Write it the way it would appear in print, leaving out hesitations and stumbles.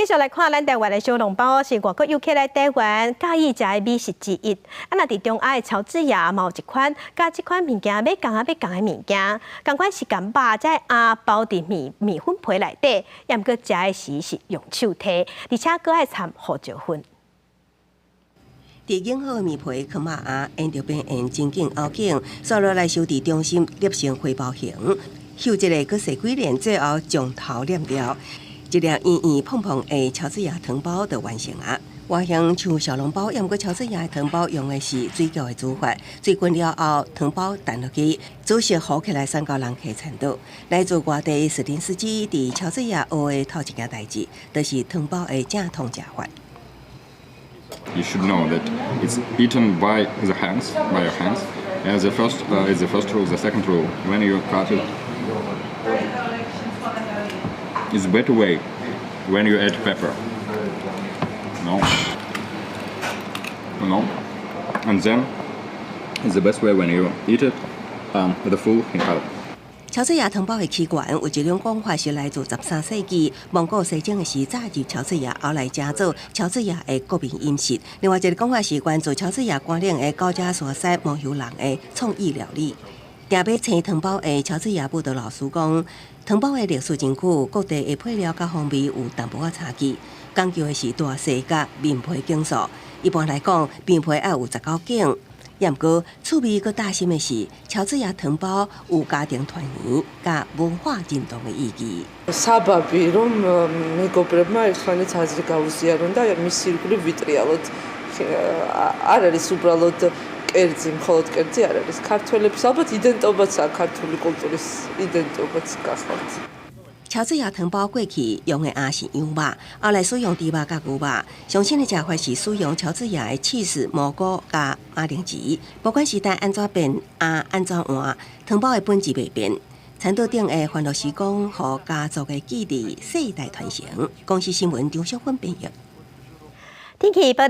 續來看咱台灣的小籠包，是外國遊客來台灣佮意食的美食之一。啊，若佇中亞的喬治亞嘛有一款，佮這款物件欲仝仔欲仝的物件，仝款是共肉這餡包佇麵麵粉皮內底，也毋過食的時是用手提，而且閣愛摻胡椒粉。佇硬好的麵皮囥肉餡，沿著邊緣真緊咬緊，紲落來收佇中心捏成花苞形，翕一下閣踅幾輪，最後將頭捏掉。一粒圓圓胖胖的喬治亞糖包就完成啊！外形像小籠包，毋過喬治亞的糖包用的是水餃的煮法，水滾了後，糖包彈落去，煮熟糊起來，送到人客餐桌。來自外地史林斯基佇喬治亞學的頭一件代誌，就是糖包的正統食法。 You should know that it's eaten by the hands, by your hands. And the first is the first rule. The second rule, when you cut it, it's better way when you add pepper. No. No. And then it's the best way when you eat it the full in half. 喬治亞糖包的起源有一種講法是來自13世紀蒙古西征的時，早入喬治亞，後來成做喬治亞的國民飲食。另外一個講法是源自喬治亞乾冷的高加索山摩梭人的創意料理。訂買青糖包的喬治亞舞蹈老師講，糖包的歷史真久，各地的配料佮風味有淡薄仔差距，講究的是大細佮麵皮緊數。一般來講，麵皮愛有19緊。也毋過趣味閣貼心的是，喬治亞糖包有家庭團圓佮文化認同的意義。 საბაბი, რომ მეგობრებმა ერთმანეთს აზრი გაუზიარონ და მის ირგვლივ ვიტრიალოთ. არ არის უბრალოდ კერძი, მხოლოდ კერძი არ არის. ქართველების ალბათ იდენტობაცაა, ქართული კულტურის იდენტობაც გახლავთ. 喬治亞糖包過去用的餡是羊肉，後來使用豬肉佮牛肉。上新的食法是使用喬治亞的起司、蘑菇佮馬鈴薯。不管時代按怎變，餡按怎換，糖包的本質袂變。餐桌頂的歡樂時光，予家族的記憶世代傳承。公視新聞張淑芬編譯。天氣報。